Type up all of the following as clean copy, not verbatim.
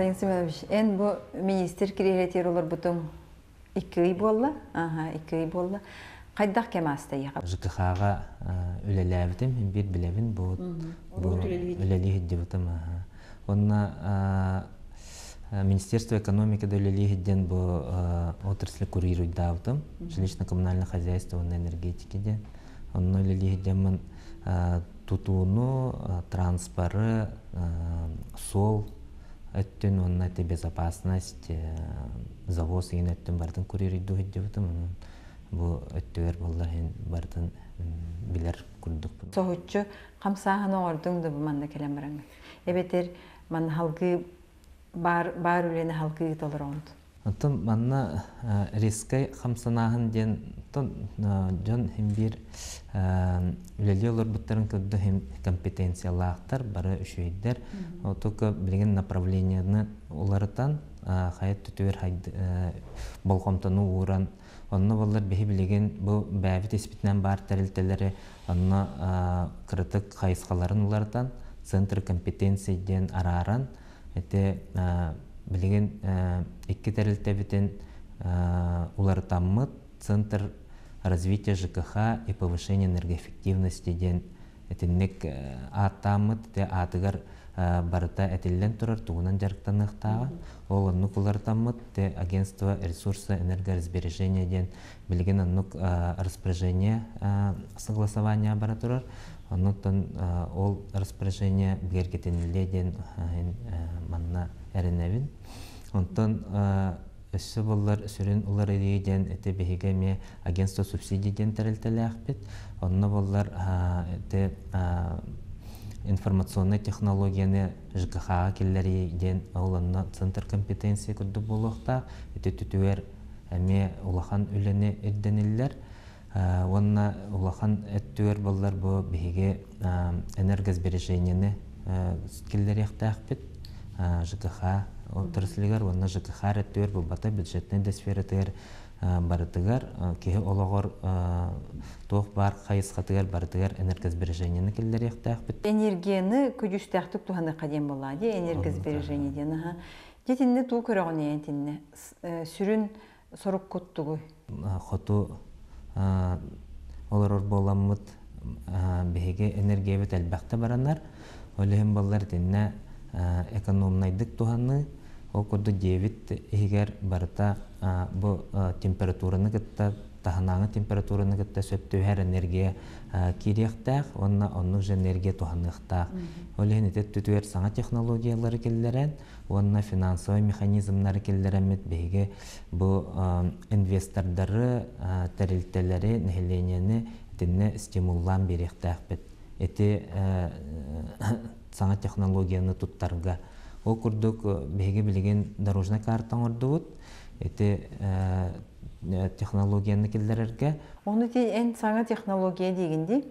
Антонин Семенович, эн бу министр кириэһилэтигэр олорбутуҥ 2 ый буолла. Аха, 2 ый буолла. Хайдах кэм ааста эйиэхэ? ЖКХ-ҕа үлэлээбитим, биир билэбин бу бу үлэлии сылдьыбытым. Онно Министерство экономики да үлэлии сылдьан бу отрасли курируйдаабытым. Жилищно-коммунальное хозяйство уонна энергетики диэн. Онно үлэлии сылдьаммын тутууну, транспоры, суол өттүн уонна ити безопасность, завоз иһин өттүн барытын курируйдуу сылдьыбытым. Онон бу өттүгэр буоллар иһин барытын билэр курдукпун. Соһуччу хамсааһын оҥордуҥ да бу манна кэлэн бараҥҥын? Эбэтэр манна халгыы баар, баар үлэни халгыы толороҕун? Оттон манна резкэй хамсанааһын диэн оттон дьон иһин биир үлэлии олорбуттарын курдук иһин компетенциялаахтар, бары үчүгэйдэр. Только билигин направлениены уларытан, хайа өттүтүгэр болҕомтону ууран, онно буоллар биһи билигин бу бэйэбит испитинэн баар тэрилтэлэри онно кыратык хайысхаларын уларытан, центр компетенции диэн арааран, Ити билигин икки тэрилтэбитин уларытаммыт Центр развития ЖКХ и повышения энергоэффективности диэн итинник ааттааммыт ити аатыгар барыта этиллэн турар тугунан дьарыктаныахтааҕа. Ол оннук уларытаммыт ити агентство ресурса энергосбережения диэн билигин оннук распоряжение согласование бара турар. Оннуттан ол распоряжение бигэргэтиниллиэ диэн манна эрэнэбин. Онтон өссө буоллар сүрүн уларыйыы диэн ити биһиги эмиэ агентство субсидий диэн тэрилтэлээхпит. Онно буоллар ити информационнай технологияны ЖКХ-ҕа киллэрии диэн ол онно центр компетенции курдук буолуохтаах. Ити түтүгэр эмиэ улахан үлэни ирдэниллэр. Уонна улахан өттүгэр буоллар бу биһиги энергосбережениены киллэриэхтээхпит ЖКХ отраслыгар уонна ЖКХ өттүгэр буолбата бюджетнай да сфератыгар барытыгар киһи олоҕор туох баар хайысхатыгар барытыгар энергосбережениены киллэриэхтээхпит. Энергияны көдьүүстээхтик туһаныахха диэн буоллаҕа дии энергосбережение диэн аха. Дьэ итиннэ туу көрөҕүн эн итиннэ сүрүн соруккут тугуй? Хоту олорор буоламмыт биһиги энергиябыт элбэхтэ баранар. Ол иһин буоллар итиннэ экономнайдык туһаныы, ол курдук дьиэбит иһигэр барыта бу температураны кытта таһынааҥы температураны кытта сөп түһэр энергия киириэхтээх уонна оннук же энергия туһаныахтаах. Ол иһин ити өттүтүгэр саҥа технологиялары киллэрэн уонна финансовай механизмнары киллэрэммит биһиги бу инвестордары, тэрилтэлэри, нэһилиэнньэни итиннэ стимуллаан биэриэхтээхпит. Ити саҥа технологияны туттарга. Ол курдук биһиги билигин дорожнай карта оҥордубут. Ити технологияны киллэрэргэ. Ону ти эн саҥа технология диигин дии.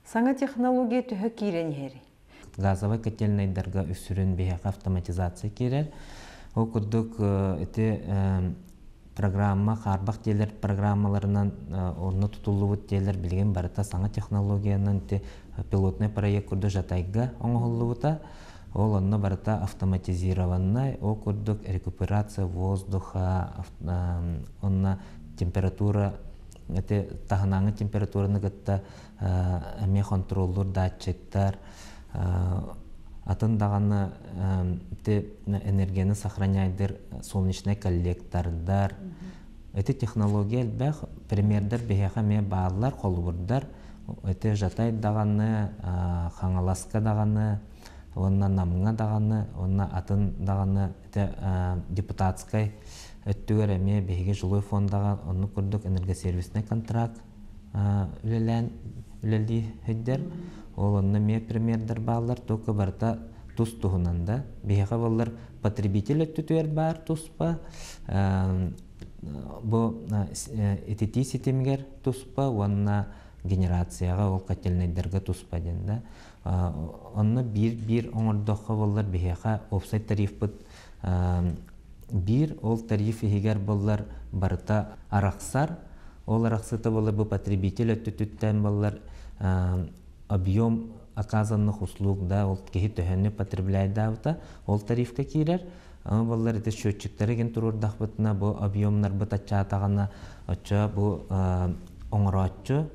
Саҥа технология төһө киирэн иһэрий? Газовай котельнайдарга үсүрүн биһиэхэ автоматизация киирэр. Ол курдук ити программа, хаарбах дьиэлэр программаларынан онно тутуллубут дьиэлэр билигин барыта саҥа технологиянан ити пилотный проект курдук Жатайга оҥоһуллубута. Ол онно барыта автоматизированнай, ол курдук рекуперация воздуха, онно температура ити таһынааҥы температураны кытта эмиэ хонтуруоллуур датчиктар, атын даҕаны ити энергияны сохраняйдыр солнечнай коллектордар. Ити технология элбэх, примердэр биһиэхэ эмиэ бааллар, холобурдар. Ити Жатай даҕаны, Хаҥаласка даҕаны, уонна Намҥа даҕаны, уонна атын даҕаны ити депутатскай өттүгэр эмиэ биһиги жилой фондаҕа оннук курдук энергосервиснай контракт үлэлээн үлэлии сылдьар. Ол онно эмиэ примердэр бааллар, только барыта тус туһунан да. Биһиэхэ буоллар потребитель өттүтүгэр баар туспа, бу ититии ситимигэр туспа уонна генерацияҕа ол котельнайдарга туспа диэн да. Онно биир-биир оҥордоххо буоллар биһиэхэ уопсай тарифпыт биир ол тариф иһигэр буоллар барыта арахсар. Ол арахсыыта буоллар бу потребитель өттүтүттэн буоллар объем оказанных услуг да ол киһи төһөнү потребляйдаабыта ол тарифка киирэр. Ама боллар ити счетчиктары ген туруордахпытына бу объемнарбыт аччаатаҕына оччо бу оҥорооччу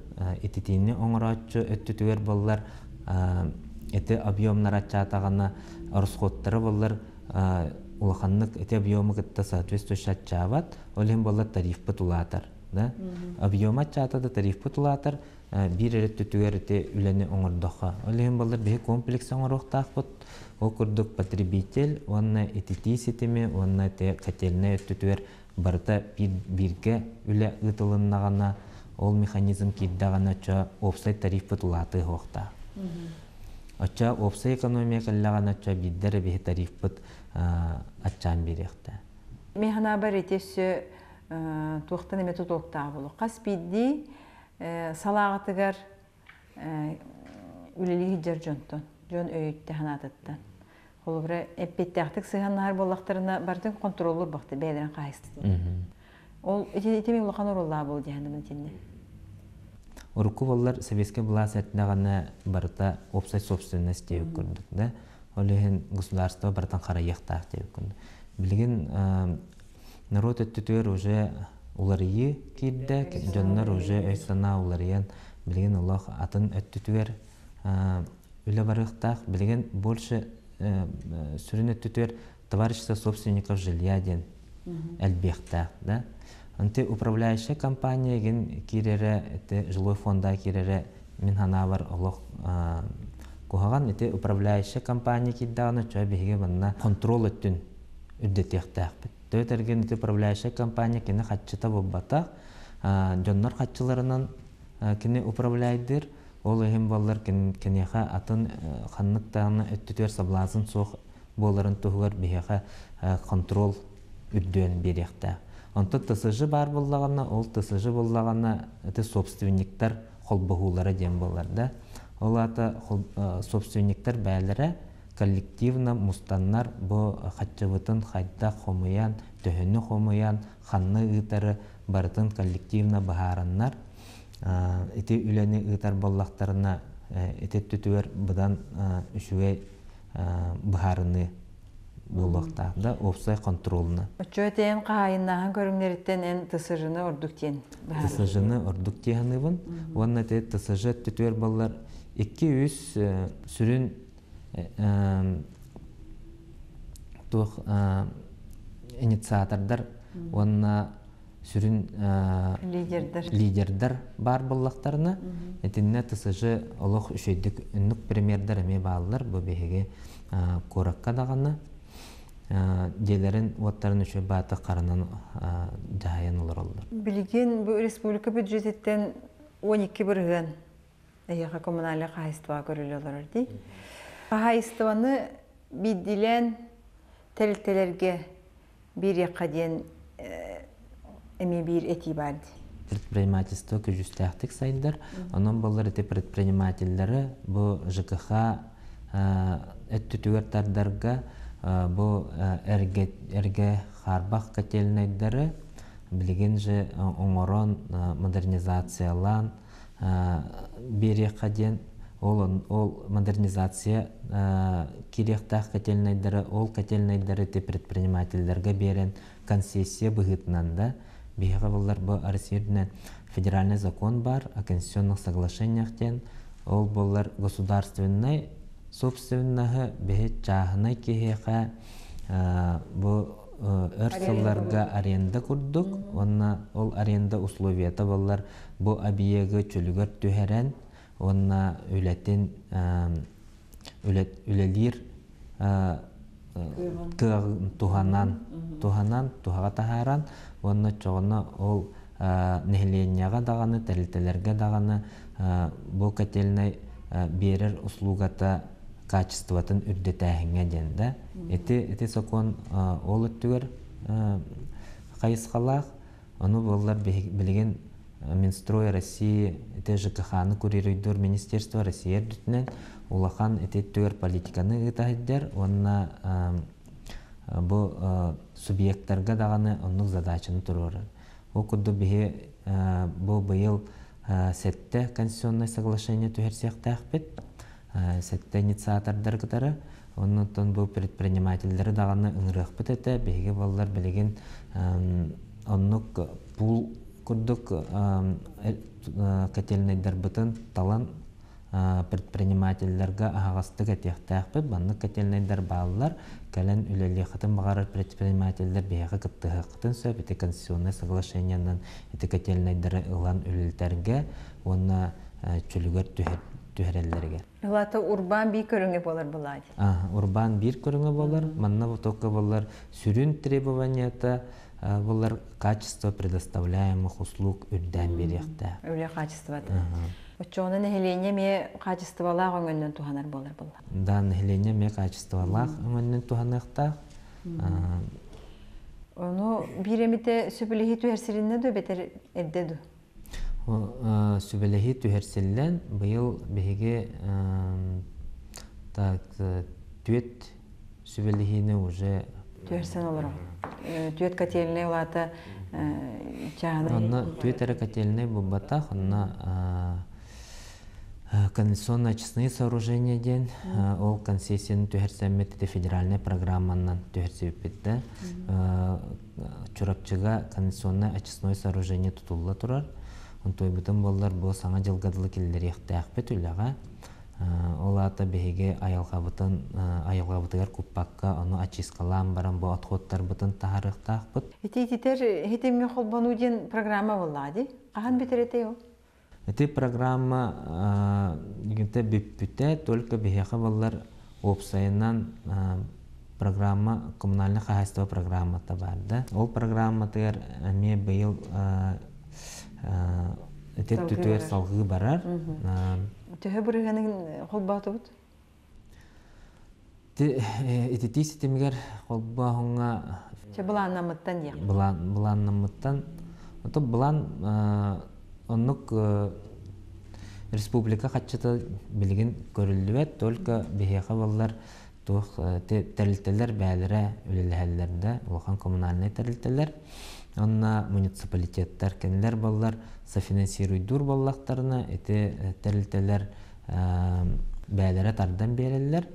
ититиини оҥорооччу өттүтүгэр боллар ити объемнар аччаатаҕына расходтара боллар улаханнык ити объему кытта соответствующий аччаабат, ол иһин боллар тарифпыт улаатар. Да? Объема аччаата да тарифпыт улаатар, биир эрэ өттүтүгэр ити үлэни оҥордоххо. Ол иһин боллар биһи комплекс оҥоруохтаахпыт. Ол курдук потребитель уонна ититии ситими уонна ити котельнай өттүтүгэр барыта бииргэ үлэ ыытылыннаҕына, ол механизм киирдэҕинэ оччо уопсай тарифпыт улаатыа суохтаах. Оччо уопсай экономия кэллэҕинэ оччо биирдэ эрэ биһи тарифпыт аччаан биэриэхтээх. Мин санаабар ити өссө туохтан эмэ тутулуктаах буолуо. Хас биирдии салааҕытыгар үлэлии сылдьар дьонтон, дьон өйүттэ санаатыттан. Холобура, эппиэттээхтик сыһыаннаһар буоллахтарына, барытын контроллуур бахты бэйэлэрин хаһайыстыбатын. Ол ити ити мин улахан оруоллаах буол диэхинэ итиннэ. Урукку боллар советскай былаас этнэҕинэ барыта уопсай собственность диэбит курдук да. Ол иһин государство барытын харайыахтаах диэбит курдук. Билигин народ өттүтүгэр уже уларыйыы киирдэ, дьоннор уже өй-санаа уларыйан, билигин олох атын өттүтүгэр үлэ барыахтаах. Билигин больше сүрүн өттүтүгэр товарищество собственников жилья диэн элбиэхтээх да. Онте управляющая компания ген киирэрэ, ити жилой фонда киирэрэ мин санаабар олох куһаҕан. Ити управляющая компания киирдэҕинэ чө биһиги манна контрол өттүн үрдэтиэхтээхпит. Төтөргөн ити управляющая компания кини хаччыта буолбатах, дьоннор хаччыларынан кини управляйдыр, ол иһин буоллар киниэхэ атын ханнык даҕаны өттүтүгэр соблазн суох буоларын туһугар биһиэхэ контрол үрдүөн биэриэхтээх. Онтон ТСЖ баар буоллаҕына, ол ТСЖ буоллаҕына ити собственниктар холбоһуулара диэн буолар да. Ол аата собственниктар бээлэрэ коллективно мустаннар бу хаччыбытын хайдах хомуйан, төһөнү хомуйан, ханна ыытары барытын коллективно быһаараннар ити үлэни ыытар буоллахтарына ити өттүтүгэр быдан үчүгэй быһаарыныы буолуохтаах да уопсай контролна. Оччо этэн хаһаайыннааһын көрүҥнэриттэн эн ТСЖ-ны ордук диэн ТСЖ-ны ордук диэханыбын уонна ити ТСЖ өттүтүгэр баллар 2-3 сүрүн туох инициатордар уонна сүрүн лидердэр лидердэр баар буоллахтарына итиннэ ТСЖ олох үчүгэйдик үннүк примердэр эмиэ бааллар бу биһиги куоракка даҕаны дьиэлэрин уоттарын үчүгэй бааты харанан дьаһайан олороллор. Билигин бу республика бюджетиттэн 12 бырыһыан эһиэхэ коммунальнай хаһайыстыбаҕа көрүллэ олорор дии. Хаһайыстыбаны биирдиилээн тэрилтэлэргэ биэриэххэ диэн эмиэ биир этии баар дии. Предпринимательство көдьүүстээхтик сайдар. Онон боллар ити предпринимателлэри бу ЖКХ өттүтүгэр тардарга бу эргэ, эргэ хаарбах котельнайдары билигин же оҥорон модернизациялаан биэриэххэ диэн ол, ол модернизация киириэхтээх котельнайдары ол котельнайдары ити предпринимателлэргэ биэрэн концессия быһыытынан да биһиэхэ буллар бу Россия үрдүнэн федеральный закон бар о конституционных соглашениях диэн ол буоллар государственнай собственноһы биһи чааһынай киһиэхэ бу өр сылларга аренда курдук уонна ол аренда условията буоллар бу объегы чөлүгэр түһэрэн уонна үлэтин үлэлиир кыаҕын туһанан туһанан туһаҕа таһааран уонна оччоҕуна ол нэһилиэнньэҕэ даҕаны тэрилтэлэргэ даҕаны бу котельнай биэрэр услугата качествотын үрдэтээһиҥҥэ диэн да ити ити сокуон ол өттүгэр хайысхалаах. Ону буоллар билигин Минстрой России ити ЖКХ-ны курируйдуур министерство Россия үрдүтүнэн улахан ити өттүгэр политиканы ыыта сылдьар уонна бу субъектарга даҕаны оннук задачаны туруорар. Ол курдук биһи бу быйыл сэттэ конституционнай соглашение түһэрсиэхтээхпит. Сэттэ инициатордар кытары. Оннуттан бу предпринимателлэри даҕаны ыҥырыахпыт этэ. Биһиги буоллар билигин оннук пул курдук котельнайдарбытын талан предпринимателлэргэ аһаҕастык этиэхтээхпит. Маннык котельнайдар бааллар. Кэлэн үлэлиэххитин баҕарар предпринимателлэр биһиэхэ кыттыһыаххытын сөп. Ити конституционнай соглашениенан ити котельнайдары ылан үлэлэтэргэ уонна чөлүгэр түһэрэллэригэр. Улаата урбаан биир көрүҥэ буолар былаат. Урбаан биир көрүҥэ буолар. Манна только буолар сүрүн требованията буолар качество предоставляемых услуг үрдээн биэриэхтээх. Үлэ качествота. Оччоҕуна нэһилиэнньэ эмиэ хаачыстыбалаах өҥөннөн туһанар буолар буолла. Да, нэһилиэнньэ эмиэ качестволаах өҥөннөн туһаныахтаах. Ону биир эмитэ сөбүлэһии түһэрсилиннэ дуу, бэтэр эрдэ дуу? Сүбэлэһии түһэрсиллэн, быйыл биһиги так түөт сүбэлэһиини уже түһэрсэн олорон. Түөт котельнай улаата чааһынай. Онно түөт эрэ котельнай буолбатах, онно канализационно-очистные сооружения диэн ол концессияны түһэрсэммит ити федеральнай программанан түһэрсибиппит да Чурапчыга канализационно-очистное сооружение тутулла турар. Онтуойбутун буоллар бу саҥа дьылга дылы киллэриэхтээхпит үлэҕэ. Ол аата биһиги айылҕабытын айылҕабытыгар куппакка ону очисткалаан баран бу отходтарбытын таһаарыахтаахпыт. Ити ититэр хитимҥэ холбонуу диэн программа буоллаҕа дии. Хаһан бүтэр этэй ол? Ити программа бүппүтэ, только биһиэхэ буоллар уопсайынан программа коммунальное хаһаайыстыба программата баар да. Ол программатыгар эмиэ быйыл ити түтүөр салгыы барар. Төһө бырыһыанын холбоотубут? Ититии ситимигэр холбооһуҥҥа Чэ былааннаммыттан диэх. Былаан былааннаммыттан ото былаан оннук республика хаччыта билигин көрүллүбэт, только биһиэхэ буоллар туох тэрилтэлэр бээлэрэ үлэлэһэллэр да, улахан коммунальнай тэрилтэлэр онно муниципалитеттар кинилэр буоллар софинансируйдуур буоллахтарына ити тэрилтэлэр бээлэрэ тардан биэрэллэр.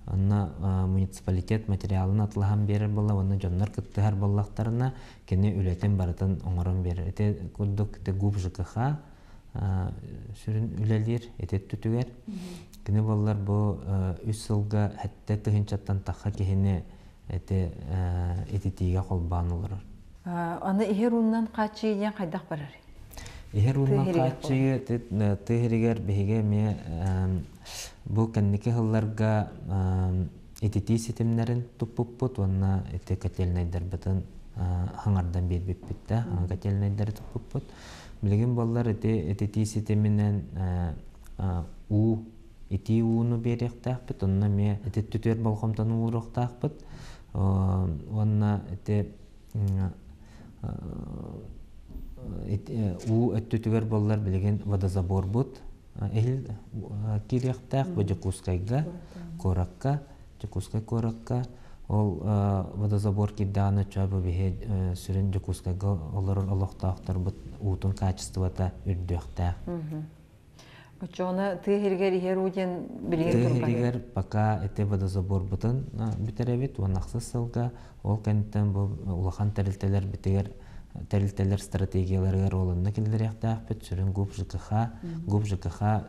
Онно муниципалитет материалын атылаһан биэрэр буолла уонна дьоннор кыттыһар буоллахтарына, кини үлэтин барытын оҥорон биэрэр. Ити курдук ити ГУП ЖКХ сүрүн үлэлиир ити өттүтүгэр. Кини буоллар бу үс сылга сэттэ тыһыынчаттан тахха киһини ити ититиигэ холбоон олорор. Аны иһэр ууннан хааччыйыы диэн хайдах барар? Иһэр ууннан хааччыйыы тыа сиригэр биһиги эмиэ бу кэнники сылларга ититии ситимнэрин туппуппут уонна ити котельнайдарбытын хаҥардан биэрбиппит да котельнайдары туппуппут. Билигин буоллар ити ититии ситиминэн уу итии ууну биэриэхтээхпит, онно эмиэ ити түтүөр болҕомтону ууруохтаахпыт. Уонна ити уу өттүтүгэр буоллар билигин водозаборбут иһил киириэхтээх бу Дьокуускайга, куоракка, Дьокуускай куоракка ол водозабор киирдэҕинэ чоо бу биһи сүрүн Дьокуускайга олорор олохтоохторбут уутун качествота үрдүөхтээх. Оччоҕуна тыа сиригэр иһэр уу диэн билигин Тыа сиригэр пока ити водозаборбутун бүтэрэбит уон ахсыс сылга. Ол кэнниттэн бу улахан тэрилтэлэрбитигэр тэрилтэлэр стратегияларыгар ол онно киллэриэхтээхпит. Сүрүн ГУП ЖКХ, ГУП ЖКХ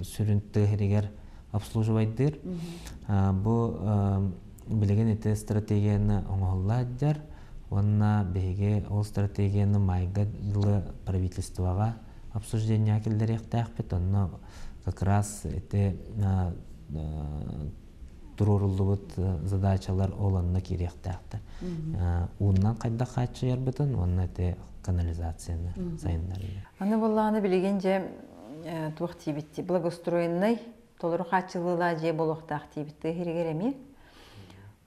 сүрүн тыа сиригэр обслуживайдыыр. Бу билигин ити стратегияны оҥоһулла сылдьар уонна биһиги ол стратегияны майга дылы правительствоҕа обсуждение киллэриэхтээхпит. Онно как раз ити туруоруллубут задачалар ол онно киириэхтээхтэр. Ууннан хайдах хааччыйарбытын уонна ити канализацияны сайыннарыы. Аны буоллаҕына билигин дьэ туох диибит благоустроеннай толору хааччыллыылаах дьиэ буолуохтаах диибит тыа сиригэр эмиэ.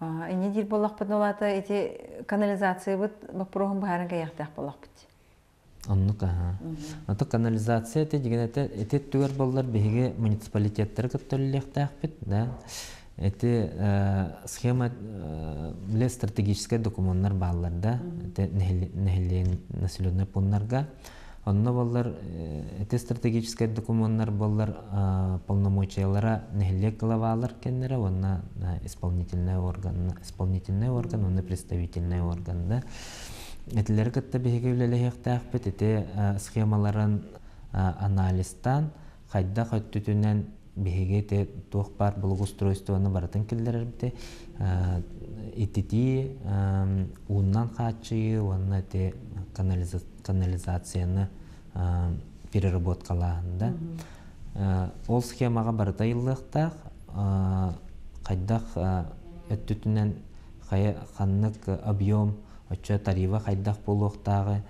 Инньэ диир буоллахпытына улаата ити канализациябыт боппуруоһун быһааран кэйиэхтээх буоллахпыт. Оннук аһа. Ото канализация ити дигэн этэ ити өттүгэр боллар биһиги муниципалитеттары кытта үлэлиэхтээхпит да. Ити схема биле стратегическай докумуоннар бааллар да. Ити нэһилиэн населенный пуннарга. Онно боллар ити стратегическай докумуоннар боллар полномочиялара нэһилиэк главалар кэннэрэ уонна исполнительный орган исполнительный орган уонна представительный орган да этилэри кытта биһиги үлэлэһиэхтээхпит ити схемаларын анализтаан хайдах өттүтүнэн биһиги ити туох баар благоустройствоны барытын киллэрэрбити ититии ууннан хааччыйыы уонна ити канализацияны переработкалааһын да ол схемаҕа барыта ыйыллыахтаах хайдах өттүтүнэн ханнык объем оччо тарифа хайдах буолуохтааҕы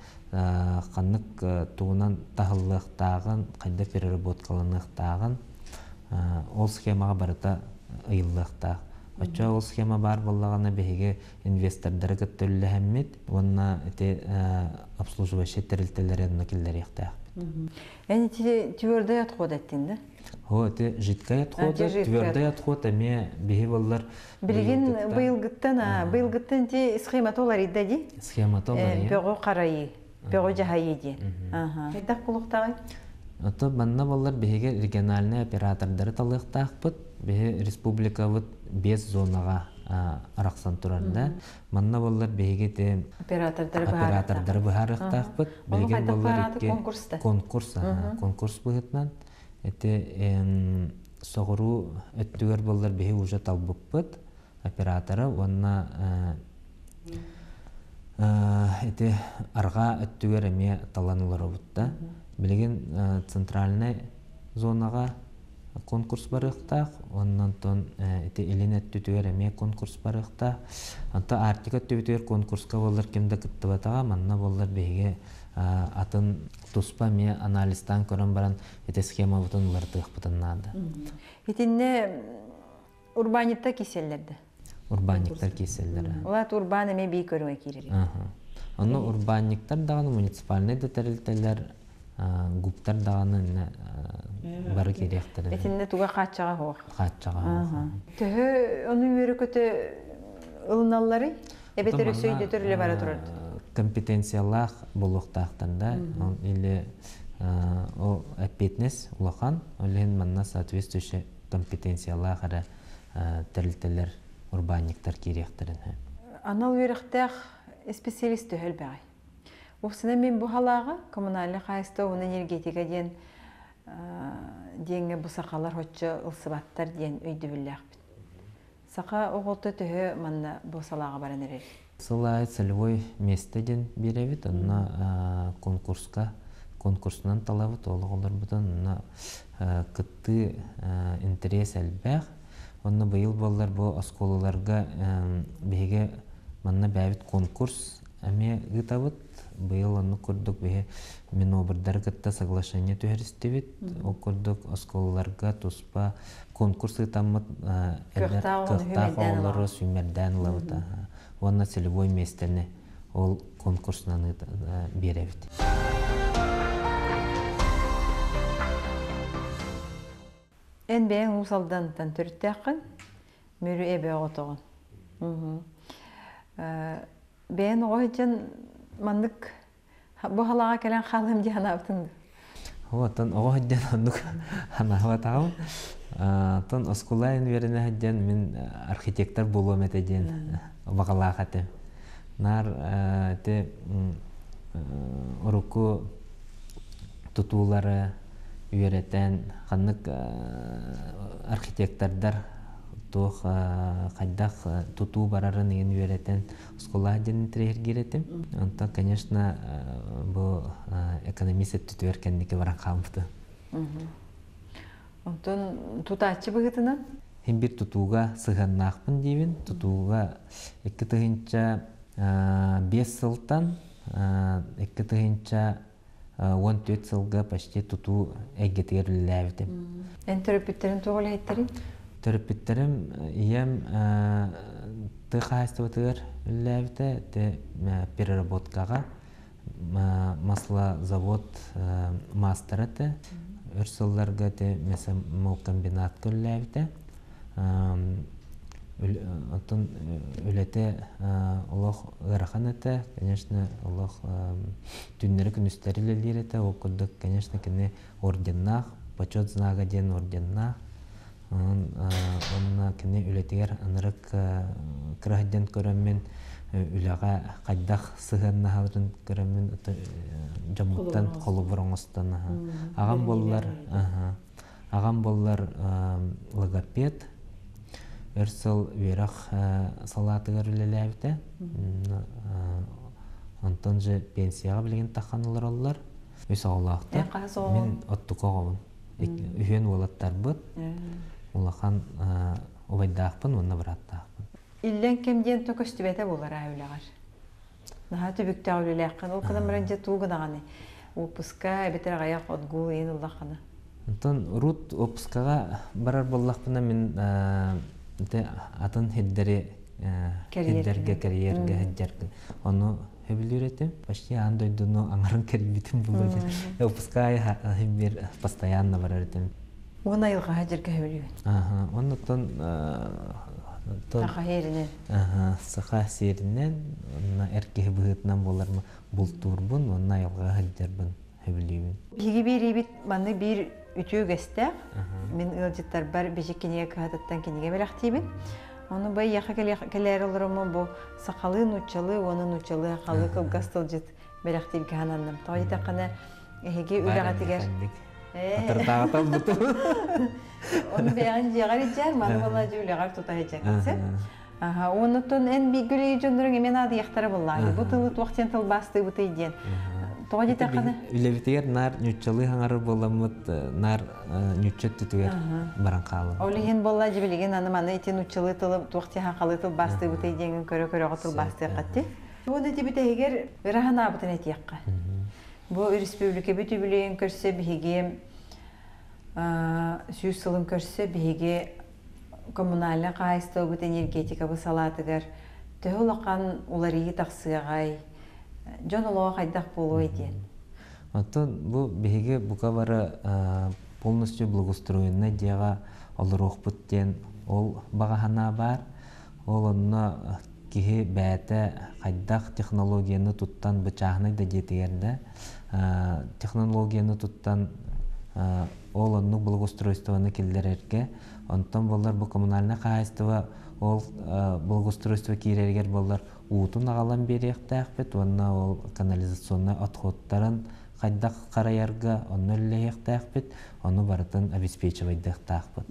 ханнык тугунан таһыллыахтааҕын, хайдах переработкаланыахтааҕын ол схемаҕа барыта ыйыллыахтаах. Оччо ол схема баар буоллаҕына биһиги инвестордары кытта үллэһэммит уонна ити обслуживающай тэрилтэлэри онно киллэриэхтээхпит. Эн ити твердый отход эттин да? О, ити жидкай отход, твердый отход эмиэ биһи боллар Билигин быйылгыттан быйылгыттан ти схемата уларыйда ди. Схемата уларыйа. Бөҕү харайыы, бөҕү дьаһайыы диэн. Хайдах булуохтааҕый? Ото манна боллар биһиги региональнай оператордары талыахтаахпыт. Биһи республикабыт 5 зонаҕа арахсан турар да. Манна боллар биһиги те оператордары оператордары быһаарыахтаахпыт. Билигин боллар икки конкурс конкурс быһыытынан Ити соҕуруу өттүгэр буоллар биһи уже талбыппыт оператора уонна ити арҕаа өттүгэр эмиэ талан олоробут да. Билигин центральнай зонаҕа конкурс барыахтаах, уонна онтон ити илин өттүтүгэр эмиэ конкурс барыахтаах. Онтон Арктика өттүбүтүгэр конкурска буоллар ким да кыттыбатаҕа, манна буоллар биһиги атын туспа эмиэ анализтаан көрөн баран ити схемабытын уларытыахпытын наада. Итиннэ урбаанньыттар киирсэллэр да? Урбаанньыктар киирсэллэр. Улаат урбаан эмиэ бии көрүҥэ киирэр. Онно урбаанньыктар даҕаны муниципальнай да тэрилтэлэр, гуптар даҕаны бары киириэхтэрэ. Итиннэ туга хааччаҕа суох. Хааччаҕа суох. Төһө ону үөрэ-көтө ылыналларый? Эбэтэр өссө өйдөтөр үлэ бара турар. Компетенциялаах буолуохтаахтар да или ол эппиэтинэс улахан, ол иһин манна соответствующий компетенциялаах эрэ тэрилтэлэр, урбаанньыктар киириэхтэрин сөп. Анал үөрэхтээх специалист төһө элбэҕий? Уопсайынан мин бу халааҕа коммунальнай хаһаайыстыба уонна энергетика диэн диэҥҥэ бу сахалар оччо ылсыбаттар диэн өйдөбүллээхпит. Саха оҕото төһө манна бу салааҕа баран эрэр? Сыл аайы целевой место диэн биэрэбит, онно конкурска конкурсунан талабыт, ол оҕолорбутун онно кыттыы интэриэс элбэх. Онно быйыл буоллар бу оскуолаларга биһиги манна бэйэбит конкурс эмиэ ыытабыт. Быйыл оннук курдук биһи Минобрдары кытта соглашение түһэристибит. Ол курдук оскуолаларга туспа конкурс ыытаммыт кыахтаах оҕолору сүүмэрдээн ылабыт. Уонна целевой миэстэни ол конкурсунан биэрэбит. Эн бэйэҥ Уус Алдантан төрүттээххин, Мүрү эбэ оҕотоҕун. Бэйэн оҕо сылдьан маннык бу халаҕа кэлэн хаалыам дии санаабытыҥ дуо? Оттон оҕо сылдьан оннук санаабатаҕым. Оттон оскуола үөрэнэ сылдьан мин архитектор буолуом этэ диэн баҕалаах этим. Наар ити урукку тутуулары үөрэтэн ханнык архитектордар туох хайдах тутуу барарын иһин үөрэтэн оскуолаҕа диэн интэриэһиргиир этим. Онтон, конечно, бу экономист өттүтүгэр кэнники баран хаалбытым. Онтон тутааччы быһыытынан? Хин бир тутууга сыһыаннаахпын диибин. Тутууга 2005 сылтан 2014 сылга почти тутуу эйгэтигэр үлэлээбитим. Эн төрөппүттэрин туох үлэһиттэрий? Төрөппүттэрим ийэм тыа хаһаайыстыбатыгар үлэлээбитэ, те переработкаҕа маслозавод маастара этэ. Өр сылларга те мясомолкомбинатка үлэлээбитэ. Оттон үлэтэ олох ыарахан этэ, конечно, олох түннэри күнүстэри үлэлиир этэ. Ол курдук, конечно, кини орденнаах, почет знага диэн орденнаах. Онон кини үлэтигэр ынырык кыраһдьан көрөммүн, үлэҕэ хайдах сыһыаннаһарын көрөммүн, дьоммуттан холобур оҥостон. Аҕам буоллар, аҕам буоллар логопед, өр сыл үөрэх салаатыгар үлэлээбитэ. Онтон же пенсияҕа билигин таххан олороллор. Үс оҕолоохтор. Мин оттука оҕобун. Үһүөн уолаттарбыт. Улахан убайдаахпын уонна бырааттаахпын. Иллэҥ кэм диэн то көстүбэтэ буолар аа үлэҕэр. Наһаа түбүктээх үлэлээххин. Ол гынан баран дьэ туу гынаҕыный? Уоппуска эбэтэр аҕыйах отгул иин ыллаххына. Онтон урут уоппускаҕа барар буоллахпына мин атын сирдэри сирдэргэ кэрийэргэ сылдьарга ону сөбүлүүр этим. Почти аан дойдуну аҥарын кэрийбитим буолуо диэн. Выпускай бир постоянно барар этим. Уон айылҕаһа дьэргэ сөбүлүүбүн. Аха, оннуттан Саха сиэринэн. Саха сиэринэн, онно эр киһи быһыытынан буолар бултуурбун, уонна айылҕаҕа сылдьарбын сөбүлүүбүн. Биһиги биэриибит манны биир үтүө үгэстээх. Мин ыалдьыттарбар Бичик кинигэ кыһатыттан кинигэ бэлэхтиибин. Ону бу эйиэхэ кэлээри олороммун бу сахалыы нууччалыы уонна нууччалыы сахалыы кылгас тылдьыт бэлэхтииргэ сананным. Тоҕо диэтэххинэ эһиги үлэҕитигэр Атыртааҕыта ылбытым. Ону бэйэҕин дьиэҕэр илдьээр, маны буолла дьэ үлэҕэр тута сылдьаҕын. Аха, оннуттан эн бииргэ үлэлиир дьонноруҥ эмиэ наадыйахтара буоллаҕа. Бу тылы туох диэн тылбаастыыбытый диэн. Тоҕо диэтэххинэ? Үлэбитигэр наар ньуччалыы хаҥарар буоламмыт, наар ньучча өттүтүгэр баран хаалан. Ол иһин буолла дьэ билигин аны маны ити нуччалыы тылы туох диэн хахалыы тылбаастыыбытый диэҥин көрө-көрөҕө тылбаастыаххатти. Уонна ити бүтэһигэр ыра санаабытын этиэххэ. Бу республикабыт үбүлүөйүн көрсө биһиги 100 сылын көрсө биһиги коммунальнай хаһаайыстыбабыт энергетикабыт салаатыгар төһө улахан уларыйыы тахсыаҕай, дьон олоҕо хайдах буолуой диэн. Оттон бу биһиги бука бары полностью благоустроеннай дьиэҕэ олоруохпут диэн ол баҕа санаа баар. Ол онно киһи бэйэтэ хайдах технологияны туттан бу чааһынай да дьиэтигэр да технологияны туттан ол оннук благоустройствоны киллэрэргэ онтон буоллар бу коммунальнай хаһаайыстыба ол благоустройство киирэригэр буоллар уутун аҕалан биэриэхтээхпит уонна ол канализационнай отходтарын хайдах харайарга онно үлэлэһиэхтээхпит, ону барытын обеспечивайдыахтаахпыт.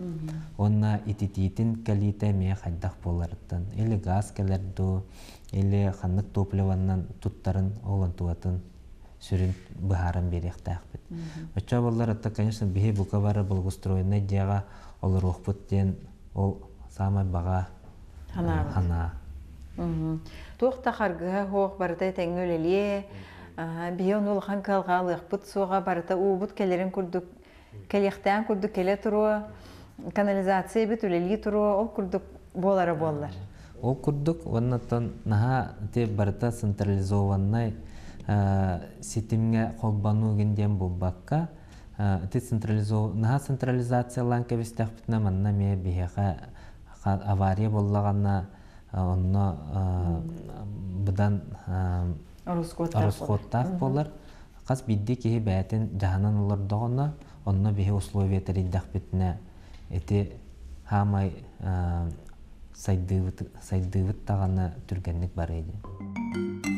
Уонна ититиитин кэлиитэ эмиэ хайдах буоларыттан, или газ кэлэр дуу, или ханнык топливаннан туттарын ол онтугатын сүрүн быһааран биэриэхтээхпит. Оччо буоллар, это, конечно, биһи бука бары благоустроеннай дьиэҕэ олоруохпут диэн ол саамай баҕа Санаа. Туох да харгыһа суох барыта этэҥҥэ үлэлиэ. Биһи ону улахан кыһалҕа ылыахпыт суоҕа, барыта уубут кэлэрин курдук кэлиэхтээн курдук кэлэ туруо, канализация эбит үлэлии туруо, ол курдук буолара буоллар. Ол курдук уоннаттан наһаа ити барыта централизованнай ситимҥэ холбонуу гин диэн буолбакка, ити наһаа централизациялаан кэбистэхпитинэ манна эмиэ биһиэхэ авария буоллаҕына онно быдан ороскуоттаах буолар. Хас биирдии киһи бэйэтин дьаһанан олордоҕуна, онно биһи условия тэрийдэхпитинэ ити хаамай сайдыыбыт, сайдыыбыт даҕаны түргэнник барыа диэн.